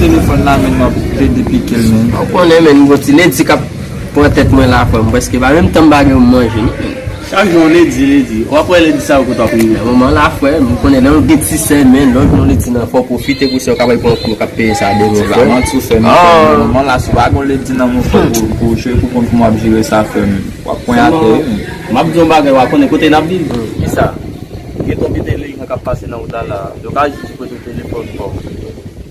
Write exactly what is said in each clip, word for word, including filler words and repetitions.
Telefòn la, men m ap plede pike l, men. Ou konnen, men, m gon ti ledi k ap pran tèt mwen la, frè m. Prèske pa menm tan m pa gen pou m manje, non. Chak jou, yon ledi, ledi. W ap wè ledi sa yo kote w ap rive. Moman la, frè m, ou konnen, lè w gen ti sèmèn, lè w gen yon ledi nan, fò w pwofite pou sa, w kapab pran kou, w kap peye sa demen, frè m. Se pa manti w fè, men, moman la, si w pa gen yon ledi nan men w, frè, pou, pou w jere, pou kont kòman w ap jere sa, frè m, w ap pran atè, wi. M ap di yon bagay, w ap konnen kote n ap viv. Kisa? Gen yon biten lejan k ap pase nan wout la, la. Yo ka jis prete w telefòn pa w.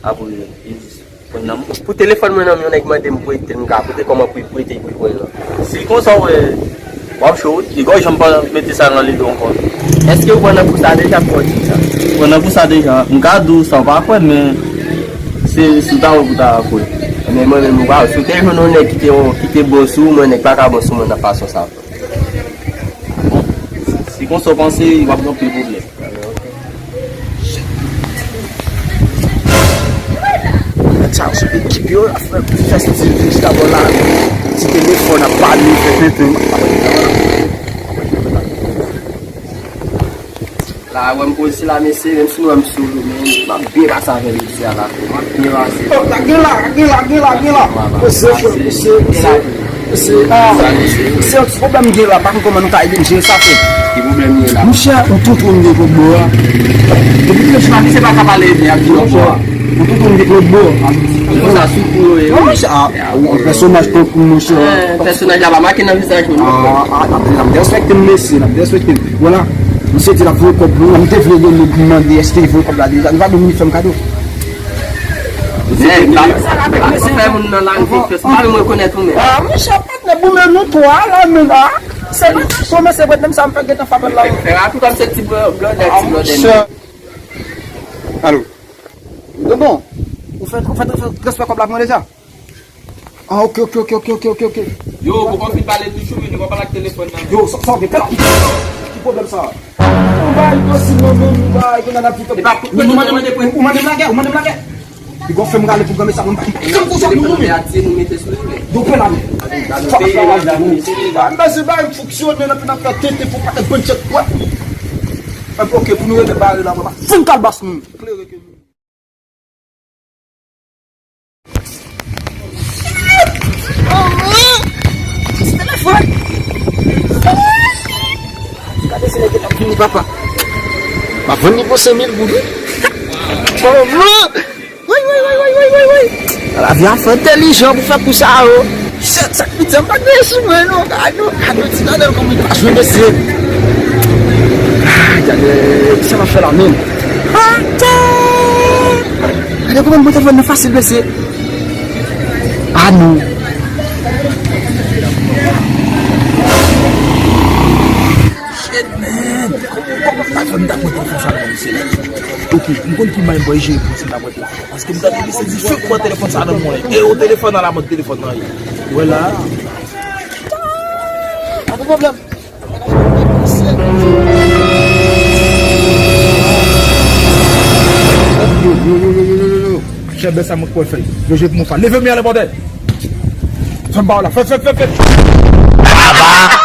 Apre, li jis pran nan men w. Pou telefòn mwen nan men yon nèg mande m prete l, m ka prete, kòman pou prete pou l pran nan? Si konsa w wè, w ap cho, wi. Li pa janm pa mete sa nan lide w ankò. Èske ou pran nan kou sa deja, pou w di sa? Pran nan kou sa deja. M ka di w sa w pa kwè, men se si w ta wè pou w ta kwè. Men mwen menm, ou pa, si w te jwenn yon nèg ki te, ki te bon sou ou, mwen nèg pa ka bon sou mwen nan fason sa. Bon, si konsa w panse, w ap gen anpil pwoblèm. Gad sa, sou ekip yo, la frè, fè ti vij dabò la. Ti telefòn ap pale, fè tenten. La, wè m poze la, mesye, menm si nou wè m sou, men m ap byen pase avè l jodi a la. M ap byen pase. Oh, la gen la, gen la, gen la, gen la. Mesye, frè, mesye, mesye. Mesye, ah, se yon ti pwoblèm gen la, pa konn kòman nou ka ede m jere sa, frè. Ki pwoblèm gen la? Monchè, ou tonton m gen kot bò a. Depi m te chwazi, se pa ka pale ebyen ak li ankò. Ou tonton m gen kot bò a. Konsa sou kou yo ye. Non, monchè, ah, yon pèsonaj tankou m, monchè. Eh, pèsonaj la pa make nan vizaj ou, non. Ah, ah, n ap, n ap derespekte m, mesye, n ap derespekte m. Vwala. Misye di l ap voye kòb pou mwen, m te vle gen nèg pou m mande èske li voye kòb la deja, li pa menm vin fè m kado. Nèg, pa fè moun nan lari konfyans, pa menm rekonèt ou menm. Ah, monchè, patnè, goumen nou twa la, men la. Se pa sa, kòman se vre, menm sa m fè gentan fè apèl la. Fè rapid kòm se ti blòdè, ti blòdè. Alo. Tonton, ou fè, ou fè, fè transfè kòb la pou mwen deja? Ah, ok, ok, ok. Yo, poko fin pale toujou, men li pa pale ak telefòn nan. Yo, sa, sa, ok, pè la. Ki pwoblèm sa? Ou bay dosi mwen menm, ou bay, kounye a n ap di, ou mande, mande, ou mande m lagè, ou mande m lagè. Li gon fè m rale pou granmesi sa, mwen pa ki kanm konsa pou nou, men. Yo, pè la, men. Fò sa la, men se bay m fonksyone, n ap, n ap fè tete pou pa te bann tchèk, wè. Ok, pou nou rete bare la, mwen pa fin kalbas nou. Klere ke nou. Gade se nèg k ap vini, papa. M ap vann li pou senk mil goud, wi. Woy, woy, woy. Lavi a fò entèlijan pou fè kou sa yo. Shit, sa k piti an pa gen sou mwen non. Gade, gade ti ladan kòman li pa jwe mesye. Ah, gade, kisa m ap fè la menm? Atè! Gade kòman m pran telefòn nan fasil mesye. Ah non. Shit, man. Kòman pa fè m ta pran telefòn sa nan men misye la? Ok, m konn ki may m pral jere pou si m ta pran telefòn. Paske m tande misye di fèk pran telefòn sa nan mwen. E o telefòn nan la mòd telefòn nan ye. Wè la. Pa gen pwoblèm. Yo, yo, yo, yo, yo, yo, yo. Chèbè sa mwen kwè fè. Yo jwe pou mwen fa. Leve m ale bòdè. Fè m ba w la. Fè, fè, fè, fè. Papa,